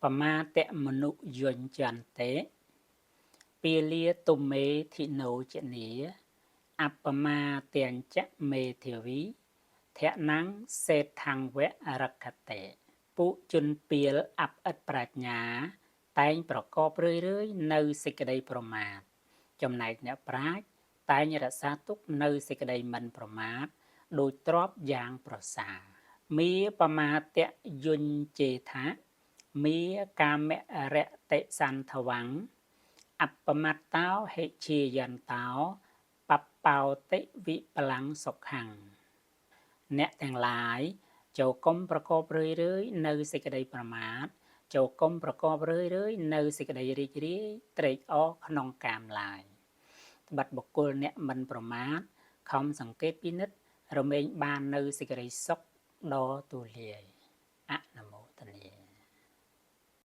បមាតមនុយញ្ចន្តិពាលាទុមេធិណោចនីអបមាទញ្ចមេធាវីធនំសេដ្ឋੰវរក្ខតិពួកជនពាលអាប់ឥតប្រាជ្ញា តែងប្រកបរឿយៗនៅសេចក្តីប្រមាទចំណែកអ្នកប្រាជ្ញតែងរក្សាទុកនៅសេចក្តីមិនប្រមាទដោយទ្រព្យយ៉ាងប្រសើរមាបមាតយញ្ចេថាមាកាមរតិសន្ធវੰអបមត្តោហិជាយន្តោបបោតិវិបលੰសុខੰអ្នកទាំងឡាយចូលកុំប្រកបរឿយៗនៅសេចក្តីប្រមាទចូលកុំប្រកបរឿយៗនៅសេចក្តីរីករាយត្រេកអរក្នុងកាមឡើយត្បិតបុគ្គលអ្នកមិនប្រមាទខំសង្កេតពិនិត្យរមែងបាននៅសេចក្តីសុខដ៏ទូលាយអនុមោ